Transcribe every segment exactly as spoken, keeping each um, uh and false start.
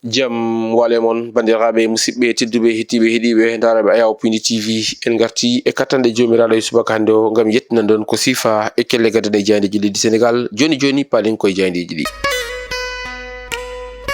Jam wale mon, banndiraaɓe, musidɓe tedduɓe, heɗiiɓe, heɗiiɓe, ndaaraaɓe Ayaw Pindi T V. En ngarti e kattanɗe Joomiraaɗo e subaka hannde o, ngam yettinan ɗon ko siifa e kelle gadane e jaayndeeji leydi Senegaal. Jooni jooni, paalen koye jaayndeeji ɗi.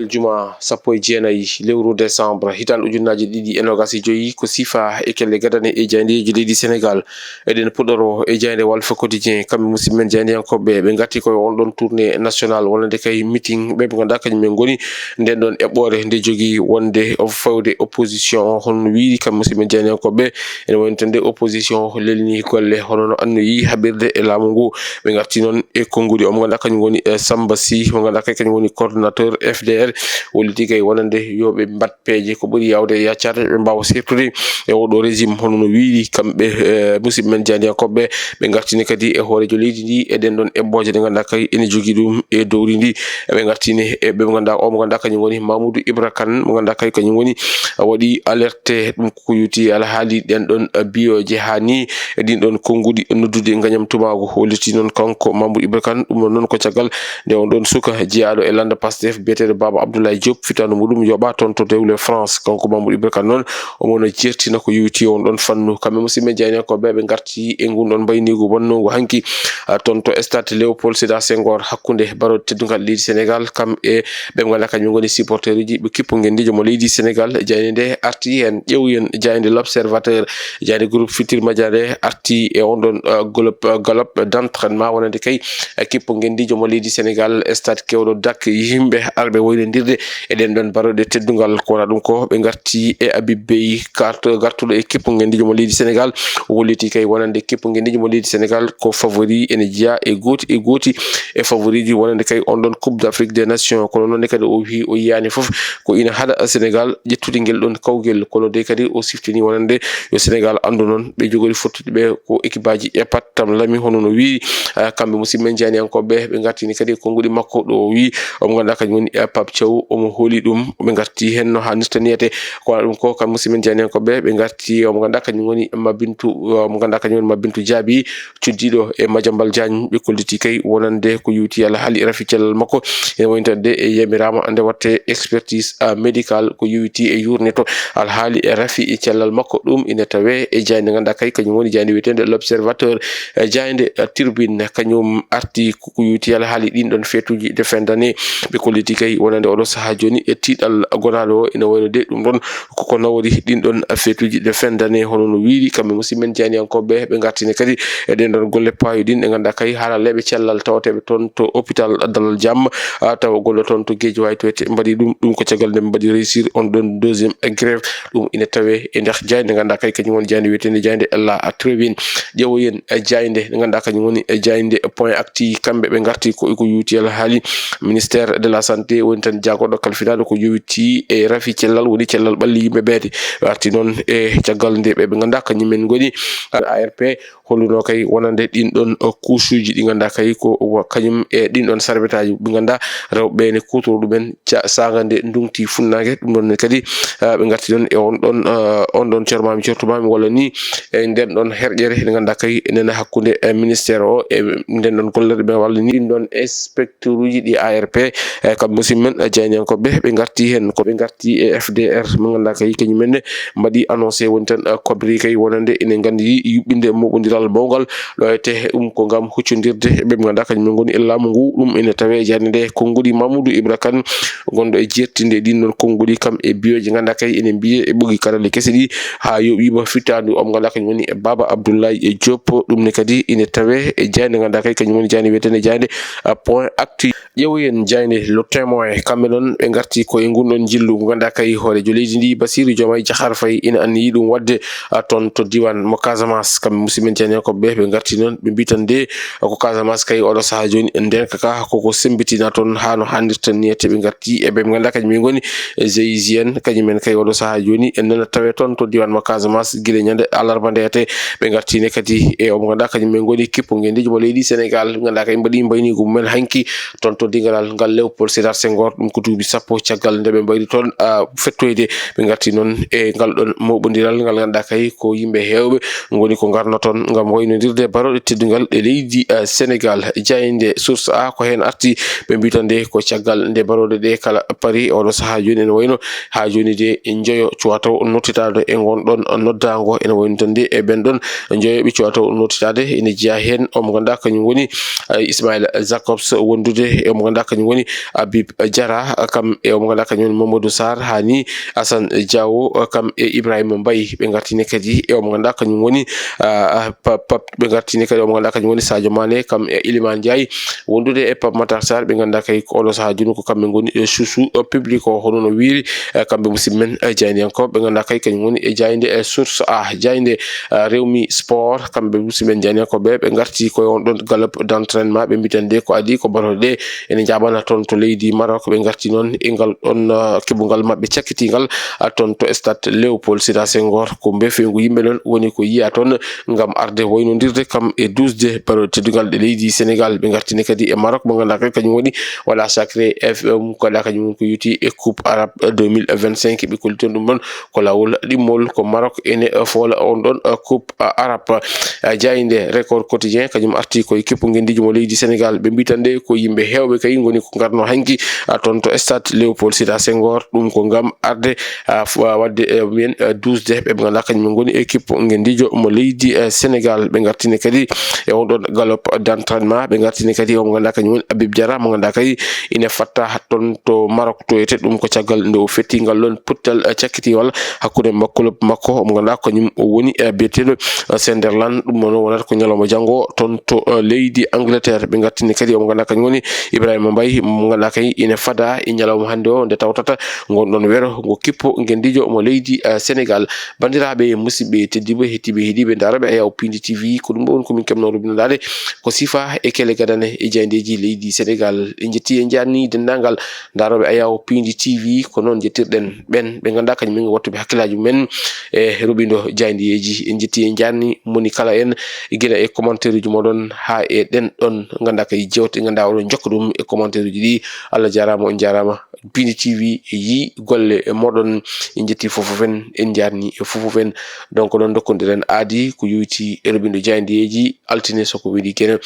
Juma sappo e jeenayi lewru décembre, hitaande ujunnaaje ɗiɗi e noogaas e joyi, ko siifa e kelle gadane e jaayndeeji leydi Senegaal. Eɗen puɗɗoro e jaaynde Walf Quotidien, kamɓe musidɓe men jaayndiyankooɓe, ɓe ngarti koye on ɗon tournée nationale, wonande kay meeting ɓe ɓe ngannduɗaa kañum en ngoni nden ɗon eɓɓoore nde jogii wonde o fewde opposition o. Hono no wiiri kamɓe musidɓe men jaayndiyankooɓe, ene woni tan nde opposition o lelni golle hono no annoyi haɓirde e laamu ngu. Ɓe ngarti noon e konnguɗi o mo ngannduɗaa kañum woni, eh, Samba Sy, mo ngannduɗaa kay kañum woni coordonnateur F D R, holliti kay wonande yo ɓe mbaɗ peeje ko ɓuri yaawde e yaccaade, ɓe mbaawa seertude e oɗo régime. Hono no wiiri kamɓe, eh, musidɓe men jaayndiyankooɓe, ɓe ngartini kadi e hooreejo leydi ndi e ɗen ɗon eɓɓooje ɗe ngannduɗaa kay ene jogii ɗum e dowri ndi. Ɓe ngartini e ɓe ngannduɗaa, o mo ngannduɗaa kañum woni Mamoudou Ibra Kane, mo ngannduɗaa kay kañum woni, a waɗi alerte ɗum ko yowiti alhaali ɗen ɗon biyooje haa ni e ɗin ɗon konnguɗi noddude ngañam tumaagu. Holliti noon kanko Mamoudou Ibra Kane, ɗum ɗon noon ko caggal nde on ɗon suka jeyaaɗo e lannda Pastef biyeteeɗo Baba Abdoulaye Diop, fitaandu muɗum yoɓa toon to dewle France. Kanko Mamoudou Ibra Kane noon, omo no jeertina ko yowiti on ɗon fannu. Kamɓe musidɓe jaayndiyankooɓe ɓe ngarti e ngun ɗon mbayniigu wonnoogu hanki, ah, toon to stade Léopold Sédar Senghor, hakkunde barooɗe teddungal leydi Senegaal, kam e ɓe ngannduɗaa kañum ngoni supporteruuji ɓe kippu ngenndiijo mo leydi Senegaal. Jaaynde nde arti heen, ƴeew heen jaaynde L'Observateur, jaaynde groupe Futurs Médias nde arti e on ɗon, uh, galop, uh, galop d'entraînement wonande kay, uh, kippu ngenndiijo mo leydi Senegaal, stade keewɗo dak yimɓe arɓe waynondirde e ɗen ɗon barooɗe teddungal. Ko wona ɗum ko ɓe ngarti e Habib Beye, gartu-, gartuɗo e kippu ngenndiijo mo leydi Senegaal. O holliti kay wonande kippu ngenndiijo mo leydi Senegaal ko favori ene jeyaa e gooti e gooti e favoriiji wonande kay on ɗon Coupe d'Afrique des Nations. Kono noon ne kadi o wi o yiyaani fof ko ina haɗa Senegaal ƴettude ngel ɗon kawgel. Kono de kadi o siftini wonande yo Senegaal anndu noon ɓe jogori fottude ɓe ko ekibaaji e pattam lami, hono no wiiri, ah, kamɓe musidɓe men jaayndiyankooɓe. Ɓe ngartini kadi e konnguɗi makko ɗo o wi omo ngannduɗaa kañum woni, eh, Pape Thiaw, omo hooli ɗum, ɓe ngarti heen no haanirta niyete. Ko wona ɗum ko kamɓe musidɓe men jaayndiyankooɓe, ɓe ngarti omo ngannduɗaa kañum woni Mabintu, omo ngannduɗaa kañum woni Mabintu Jaabi, cuddiiɗo e Madiambal Diagne. Ɓe kolliti kay wonande ko yowiti alhaali rafi cellal makko ene woni tan de e yamiraama nde watte expertise, ah, médical ko yowiti e yuurneto alhaali e rafi e cellal makko. Ɗum ina tawe e jaaynde ngannduɗaa kay kañum woni jaaynde wiyeteende L'Observateur. E jaaynde, ah, Tribune kañum arti ko ko yowiti alhaali ɗin ɗon feetuuji de fin d'année. Ɓe kolliti kay wonande oɗo sahaa jooni e tiiɗal gonaaɗo o ina wayno de ɗum ɗon koko nawori ɗin ɗon feetuuji de fin d'année. Hono no wiiri kamɓe musidɓe men jaayndiyankooɓe, ɓe ngartini kadi e ɗen ɗon golle paayo ɗin ɗe ngannduɗaa kay haralleeɓe cellal tawateeɓe toon to hôpital Dalal Jam, ah, tawa golle toon to Guédiawaye to ete mbaɗi ɗum. Ɗum ko caggal nde ɓe mbaɗi réussir on ɗon deuxième grève. Ɗum ina tawe e nder jaaynde ngannduɗaa kay kañum woni jaaynde wiyeteende jaaynde La Tribune. Ƴeewoyen, eh, jaaynde nde ngannduɗaa kañum woni, eh, jaaynde Point Actu. Kamɓe ɓe ngarti ko, ko yowiti alhaali ministère de la santé, woni tan jaagorɗo kalfinaaɗo ko yowiti e rafi cellal, woni cellal ɓalli yimɓe ɓeede. Ɓe arti noon e caggal nde ɓe, ɓe ngannduɗaa kañum en ngoni, ah, A R P, holluno kay wonande ɗin ɗon, uh, couche uji ɗi ngannduɗaa kay ko wa-, kañum e ɗin ɗon sarbetaaji ɓe ngannduɗaa rewɓe ɓe ne kuutoro ɗumen ca-, saanga nde ndungti funnaange. Ɗum ɗon ne kadi, uh, ɓe ngarti ɗon e on ɗon, uh, on ɗon cormaami cortumaami walla ni e nden ɗon herƴere nde ngannduɗaa kay nena hakkunde, eh, ministère o e nden ɗon gollere ɓe walla ni ɗin ɗon inspecteur uji ɗi A R P, eh, kamɓe musidɓe men, eh, jaayndiyankooɓe ɓe ngarti heen ko ɓe ngarti e F D R mo ngannduɗaa kay kañum en ne mbaɗi annoncé woni tan, eh, koɓri kay wonande ene nganndi yuɓɓinde moɓondiral mawngal ɗo e te ɗum ko ngam huccondirde ɓe ɓe ngannduɗaa kañum en ngoni e laamu ngu. Ɗum ene tawe e jaaynde nde konnguɗi Mamoudou Ibra Kane gonɗo e jeertinde ɗin ɗon konnguɗi kam e biyeeji ngannduɗaa kay ene mbiyee e ɓoggi karalle kese ɗi haa yoɓiima fittaandu omo ngannduɗaa kañum woni e Baba Abdoulaye e Diop. Ɗum ne kadi ene tawe e jaaynde ngannduɗaa kay kañum woni jaaynde wiyeteende jaaynde, ah, Point Actu. Ƴeewoyen jaaynde Le Témoin, kamɓe noon ɓe ngarti ko e ngun ɗon njillu ngu ngannduɗaa kay hooreejo leydi ndi Bassirou Diomaye Diakhar Faye ina anniyi ɗum waɗde, ah, toon to diiwaan mo Casamance. Kamɓe musidɓe men jaayndiyankooɓe ɓe, ɓe ngarti noon ɓe mbi tan de ko Casamance kay oɗo sahaa jooni ndenka ka koko sembitina toon haa no haanirta ni. Ete ɓe ngarti e ɓe ɓe ngannduɗaa kañum en ngoni e G I G N, kañum en kay oɗo sahaa jooni en nana tawe toon to diiwaan mo Casamance gila ñande alarba nde. Ete ɓe ngarti ne kadi e omo ngannduɗaa kañum en ngoni kippu ngenndiijo mo leydi Senegaal, ɓe ngannduɗaa kay mbaɗi mbayniigu mumen hanki toon to Dingiral ngal Léopold Sédar Senghor, ɗum ko duuɓi sappo caggal nde ɓe mbayri toon, ah, fettoyde. Ɓe ngarti noon e ngal ɗon moɓondiral ngal ngannduɗaa kay ko yimɓe heewɓe ngoni ko ngarno toon ngam waynodirde barooɗe teddungal e leydi, ah, Sénégal. Jaaynde Source A ko heen arti, ɓe mbiyi tan nde ko caggal nde barooɗe ɗe kala pari. Oɗo sahaa jooni ene wayno haa jooni de njoyo cuwataw nottitaade e ngon ɗon noddaango. Ene wayno tan de e ɓen ɗon njoyo ɓe cuwataw nottitaade ene jeyaa heen omo ngannduɗaa kañum woni, ah, Ismail Jacobs, wondude e omo ngannduɗaa kañum woni Habib Diarra, kam e omo ngannduɗaa kañum woni Mamadou Sarr, haa ni Assane Diao, kam e Ibrahima Mbaye. Ɓe ngartini kadi e omo ngannduɗaa kañum woni, ah, ah, Pape, Pape, ɓe ngartini kadi omo ngannduɗaa kañum woni Sadio Mané, kam e Iliman Ndiaye, wondude e Pape Matar Sarr. Ɓe ngannduɗaa kay ko oɗo sahaa jooni ko kamɓe ngoni e suusu, eh, public o, hono no wiiri, eh, kamɓe musidɓe men, eh, jaayndiyankooɓe. Ɓe ngannduɗaa kay kañum woni e jaaynde, eh, Source A, jaaynde, eh, Rewmi Sport, kamɓe musidɓe men jaayndiyankooɓe, ɓe ngarti koye on ɗon galop d'entraînement. Ɓe mbiyi tan de ko adii ko barooɗe ɗe ene njaɓana toon to leydi Maroc. Ɓe ngarti noon e ngal ɗon, eh, keɓungal maɓɓe cakkitingal, ah, toon to stade Léopold Sédar Senghor. Ko mbefeyngu yimɓe noon woni ko yiya toon ngam arde waynodirde kam e duusde barooɗe teddungal ɗe leydi Sénégal. Ɓe ngartini kadi e Maroc mo ngannduɗaa kadi kañum woni Wala Sacré F M, ko waɗa kañum woni ko yowiti e Coupe Arabe deux mille vingt-cinq. Ɓe kolli toon ɗum ɗon ko laawol ɗimmol, ko Maroc ene foola on ɗon, uh, Coupe, uh, Arabe. Uh, jaaynde Record Quotidien kañum arti koye kippu ngenndiijo mo leydi Sénégal. Ɓe mbiyi tan de ko yimɓe heewɓe kay ngoni ko ngarno hanki, uh, toon to stade Léopold Sédar Senghor. Ɗum ko ngam arde, ah, f-, ah, waɗde, eh, mbiyen, eh, duusde ɓe ɓe ngannduɗaa kañum ngoni équipe ngenndiijo mo leydi, eh, Sénégal. Ɓe ngartini kadi e on ɗon galop d'entraînement. Ɓe ngartini kadi omo ngannduɗaa kañum woni Habib Diarra mo ngannduɗaa kadi ine fatta toon to Maroc toyete. Ɗum ko caggal nde o fetti ngal ɗon pottal, eh, cakkitiwal hakkunde makko, club makko, omo ngannduɗaa kañum o woni, eh, biyeteeɗo, eh, Sunderland. Ɗum noon wonata ko ñalawma janngo toon to, eh, leydi Angleterre. Ɓe ngartini kadi omo ngannduɗaa kañum woni Ibrahima Mbaye mo ngannduɗaa kay ine fada e ñalawma hannde o nde tawtata ngon ɗon wero ngo kippo ngenndiijo mo leydi, eh, Sénégal. Banndiraaɓe, musidɓe teddiiɓe, heɗtiiɓe, heɗiiɓe, ndaarooɓe Ayaw Pindi T V, ko ɗum ɗo woni ko min keɓnoo rubinandaade ko sifa e kele gadane e jaayndeeji leydi Sénégal. En njetti, en njaarni denndaangal ndaarooɓe Ayaw Pindi T V. Ko noon njettirɗen ɓeen ɓe ngannduɗaa kañum men wattuɓe hakkillaaji mumen e ruɓindo jaayndeeji. En njetti, en njaarni moni kala en gila e commentaire uji moɗon haa e ɗen ɗon ngannduɗaa kay jeewte ngannduɗaa oɗon njokka ɗum e commentaire uji ɗi. Allah jaaraama, on njaaraama. Pindi T V e yii golle e moɗon. En njetti fofof en, en njaarni e fofof en. Donc noon ndokkondiren aadi ko yowiti e ruɓindo jaayndeeji altine so ko weeli gene.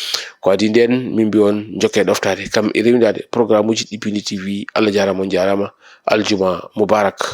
Ko adii ndeen min mbiyi on njokke ɗoftaade kam e rewindaade programme uji ɗi Pindi T V. Allah jaaraama, on njaaraama. Aljuma mubarak.